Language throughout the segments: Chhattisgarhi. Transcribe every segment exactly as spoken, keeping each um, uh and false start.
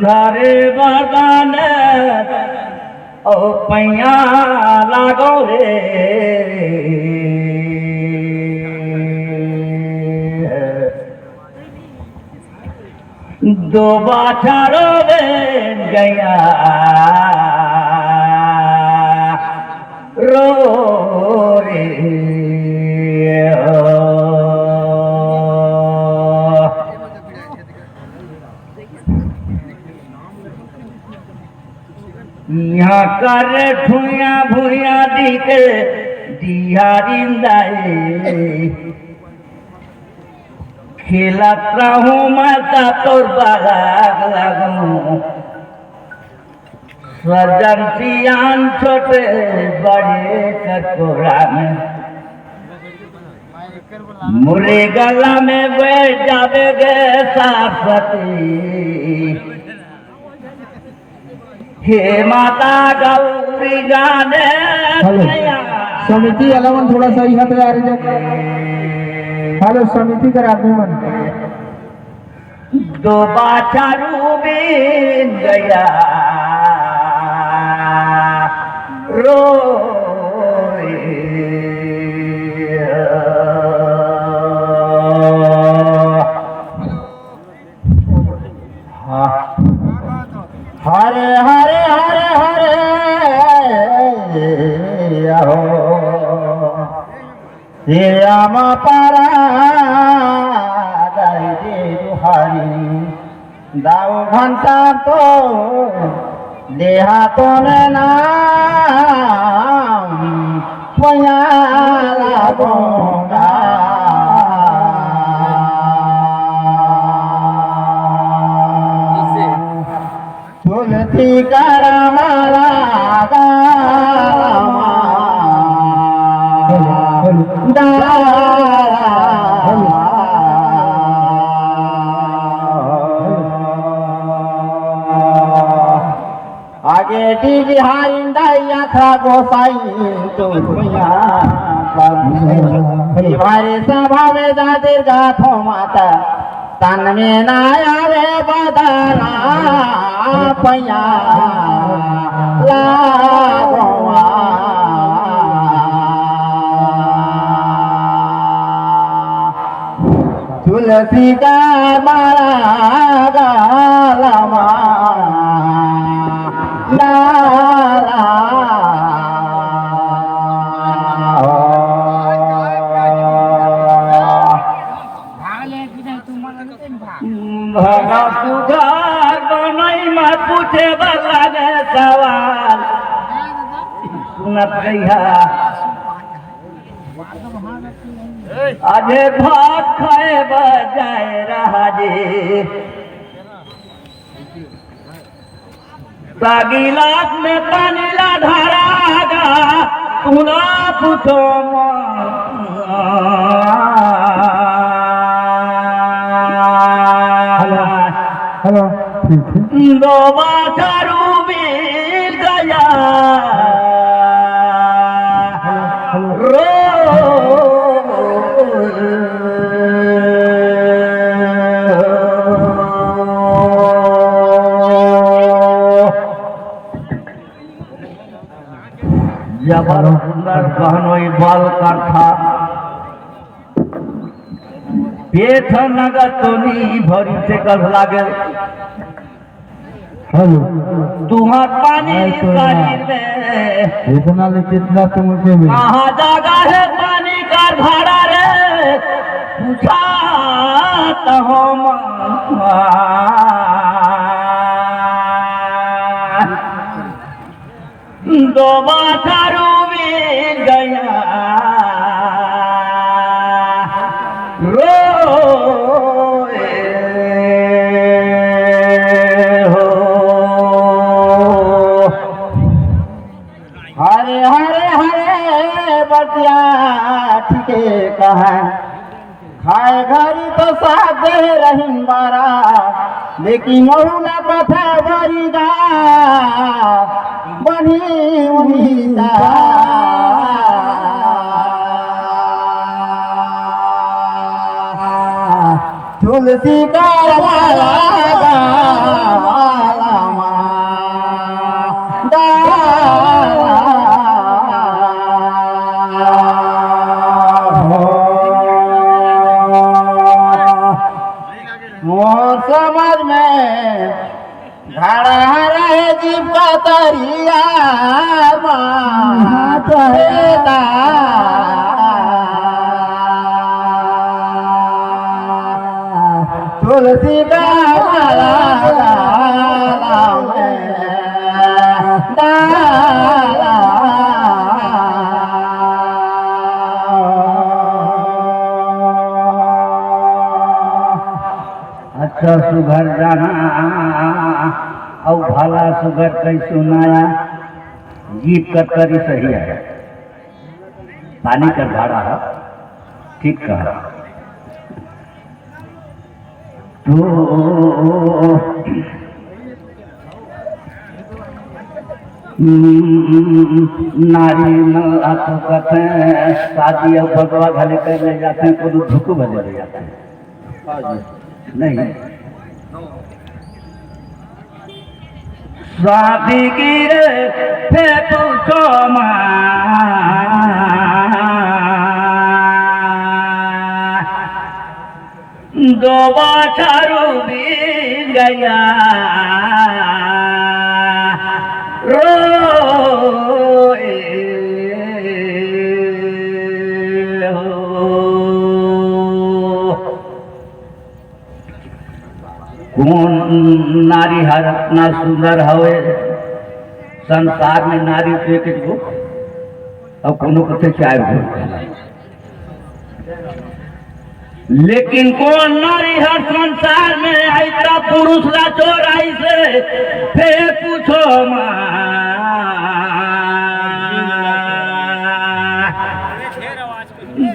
धरे बदन अउ पैया लागो रे। दो बाछारो बन गया रो रे हो। यहाँ कर ठुया भुया दिखे दिहारिंदाए। खेलत रहूं मैं त तोर बालक लगूं। सजन सियान छोटे बड़े कटोरा में। मुरे गला में बैठ जाबे गे सरस्वती। हे माता गौरी जाने हेलो। समिति वाला मन थोड़ा सा इहाँ पे आ रही है। हेलो, समिति कर आदमी मन। दो बाछारू बिन गया रो। हाँ। हरे हरे हरे हरे अहो। श्याम पारा दाई दे दुहारी। दाऊ घंटा तो देहा तो ने नाम पयाला गोंडा। तुलसी करमला गामा। आगे टी बिहारी दैया था गोसाई तो भुइया पर। बिहारी सभा में जा दुर्गा थो माता। तन में ना आवे बदला पया लागवा। तुलसी का माला गालमा लाला। भगा सुधार बनई म पूछे वाला ने सवाल सुनत रहिहा। अजे भात खाए बर जाए रहा जी। त गिलास में पानी ला धरा गा, तू ना पूछो मन। हेलो, हेलो, ठीक है। दो बाछारू मिल गया। Hello, hello. रो। जबर सुंदर बहनोई बाल करथा। पेट नगद तो नी भरी से कल लागल। हेलो। तुहार पानी नहीं तो शरीर यार। में। इतना ले कितना तुमसे भी। कहाँ जागा है पानी का भाड़ा रे? पूछा तो हम। दो बाछारू मिल गया रो। हो। हरे हरे हरे बतिया ठीके कहा। खाए घरी तो साथ दे रहिन बारा, लेकिन महू ला पथा बरी गा, बनी उनी ता। तुलसी का मोर समझ में घड़ा रहे जीव का तरिया मा। तुलसी का माला डाला में डाला। अच्छा सुघर जाना अउ भला सुघर कई सुनाया। गीत कर तरी सही है, पानी कर घड़ा है, ठीक कहा। तो नारी मन ला तो कहते हैं शादी अउ बगवा घले कर ले जाते हैं, कोनो धुकु भले ले जाते हैं। नहीं। शादी की रे फेर पूछो माँ, दो बछरू बीत गया रोए हो। कोन नारी हर अतना सुंदर हवे? संसार में नारी तो एक गो, अउ कोनो कथे चार गो। लेकिन कोन नारी हर संसार में अइता पुरुष ला चोराइसे? फेर पूछो माँ।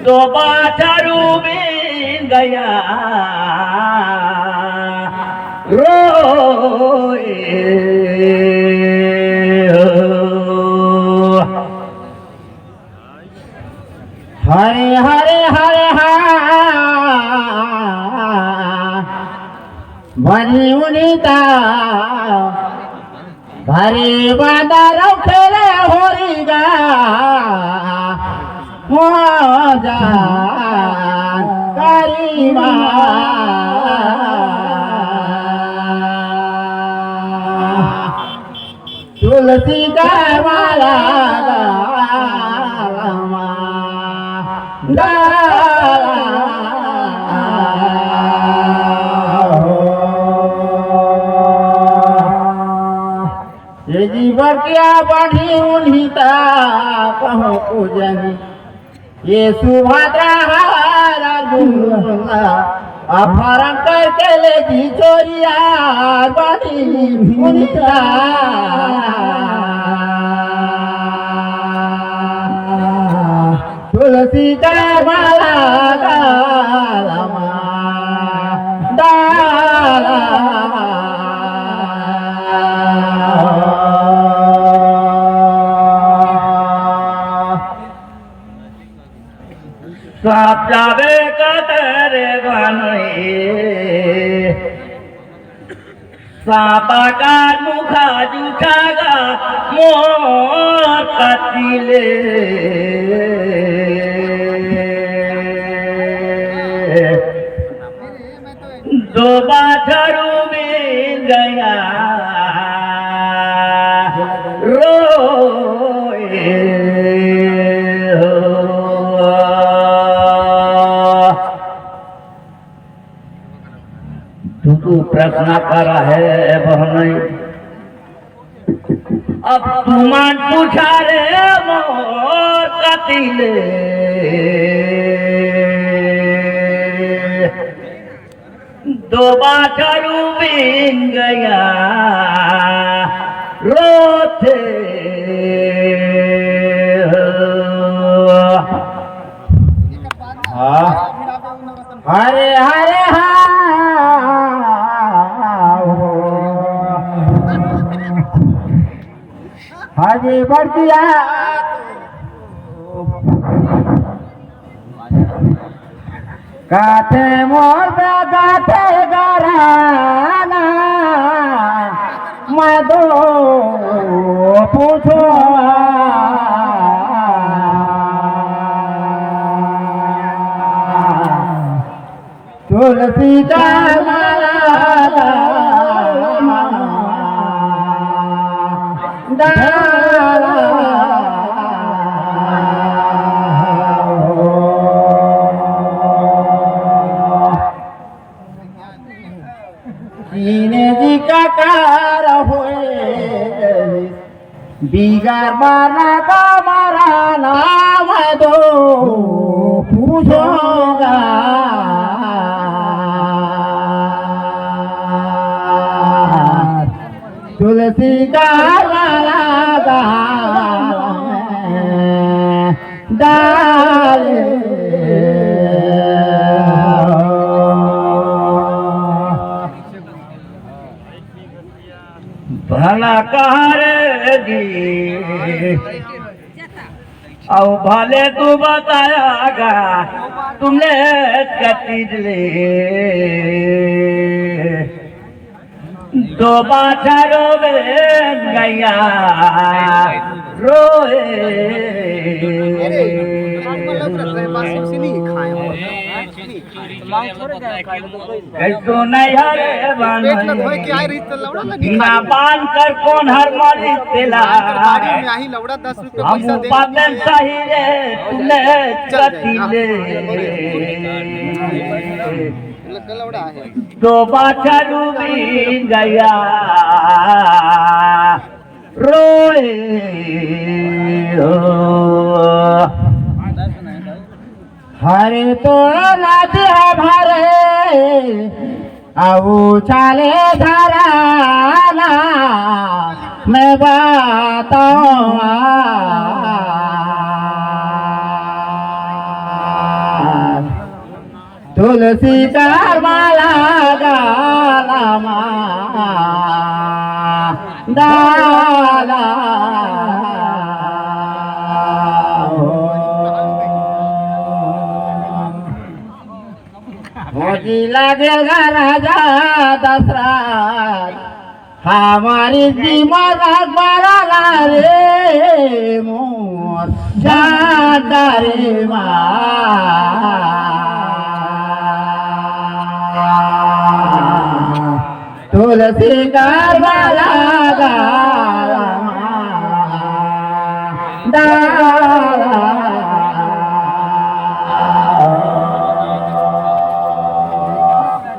दो बछरू बीत गया रोए हो। हरे हरे हरे हा। बनी उनिता भरे बांदर खेले होरी गा, हो जा करीबा। तुलसी का माला डालमा डाला हो। ये जीवन क्या बढ़ी उन्हीं ता कहूँ पूजनी। ये सुभद्रा हार दुल्ला अपहरण करके ले जी चोरिया बनी उन्हीं ता। तुलसी का माला डालमा डाला। साप जावे कतरे बनई, सापा का मुखा जुठागा मोर कतिले। दो बछरू बीत गया रोए हो। तू तो प्रश्न करा है बहनई। अब तुमन पूछा रे मोर कतिले। दो बछरू बीत गया रोथे हो। हाँ। हरे हरे हा। हरे बरतिया काथे मोर बेगाथे गराना, मैं दो पूछो। तुलसी का माला किने जी का कार होए, बिगर मरना का मरना, मैं तो पूछूंगा। तुलसी का माला डाले। भला कहाँ रे जी, अउ भले तू बताया गा, तुमने कति ले। दो बाछा रोवे गैया रोए। कैसो नहीं हरे बन बिना बांध कर कोन हर मारी तेला। हम पातन सही रे तुले कति ले। तो बाछा डूबी गया रोए हो। हरे तो नदी हमारे अउ चाले धराना मैं बताऊँ। तुलसी कर माला गाला मा डाला हो। भोजी लागेगा राजा दशरथ, हमारी दिमाग बड़ा रे मोर जादा रे माँ। तुलसी का माला गाला डाला।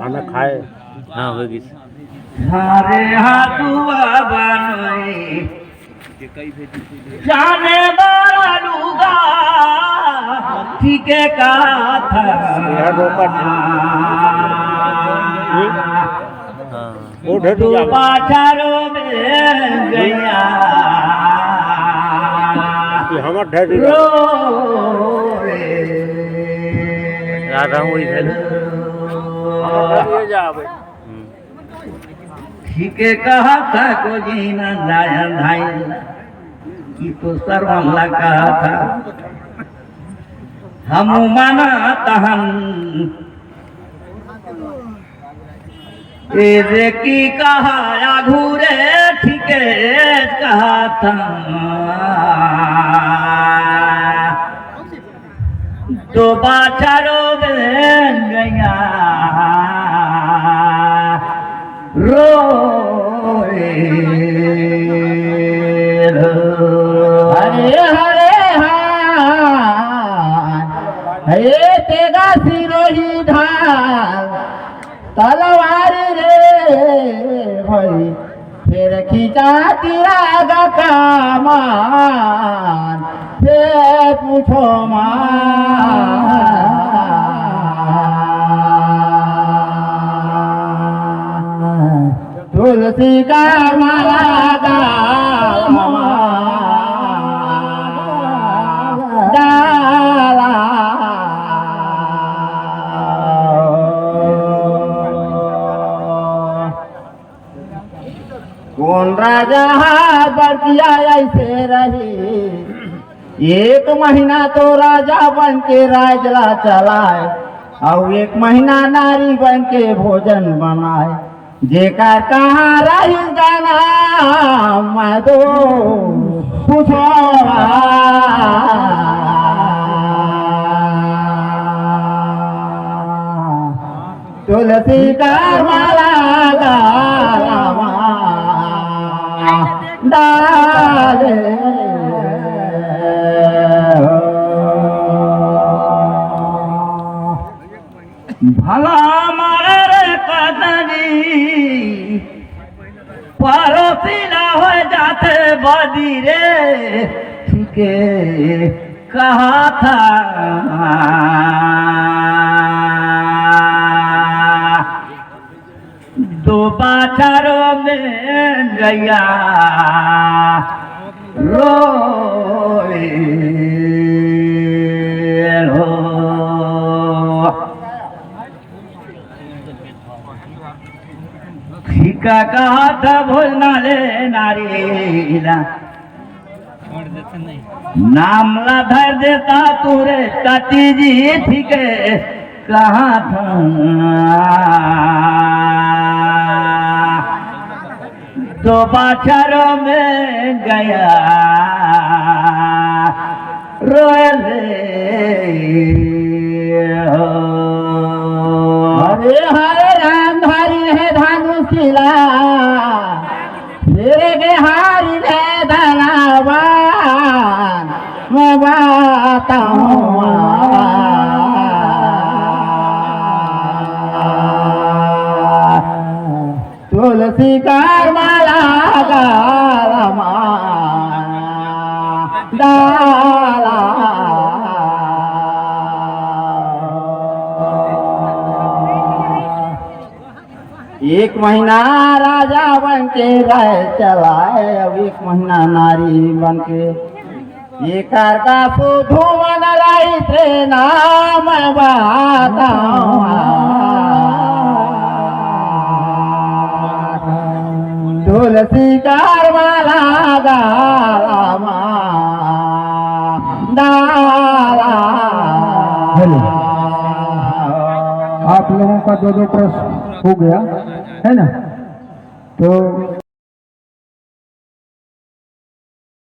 खाना खाए। हाँ, हो गई। हरे हाथुआ बनई जाने वाला लुगा, ठीक है कहा था। यहाँ रोका था। हाँ। वो ढेर तू जावे। बाजारों में गया। ये हमर ढेर जावे। रो रे। राधा हुई है ना? हमर ढेर जावे। हम्म। ठीक है कहा था को जीना जाया धाई, कि तो सरवन ला कहा था, हम माना तहन। ए रे की कहा आघू रे, ठीक है कहा था। तो बाछा रोवे गैया रोए। हरे हरे हाय, हे तेगा सिरोही ढाल तलवार रे भाई, फेर खींचा तिरागा कमान, फेर पूछो मान। तुलसी का माला डाला। कोन राजा हा बरतिया अइसे रही, एक महीना तो राजा बन के राज ला चलाए, अउ एक महीना नारी बन के भोजन बनाए। जेकर कहाँ रही गाना मैं तो पूछो। तुलसी का माला गाला मा डाले हो। भला मारे रे कदनी परोसी ला हो जाथे बदी रे, ठीके कहा था। दो बाछारो में गया रोए हो। ठीका कहा था भोजना ले नारी ला। नाम ला धर देता तू रे कति जी, ठीके कहा था। दो बाछारो में गया रोए ले हो। अरे हरे राम धरी है धनुष ला, फिर के हारी है धनवान, मैं बताऊं। तुलसी कर माला गाला मा डाला। एक महीना राजा बन के रह चलाए, अब एक महीना नारी बन के। एकर का सुधु मन रहिथे नाम बतावा। तुलसी कर माला गाला मा डाला। हेलो। आप लोगों का दो दो प्रश्न हो गया, है ना? तो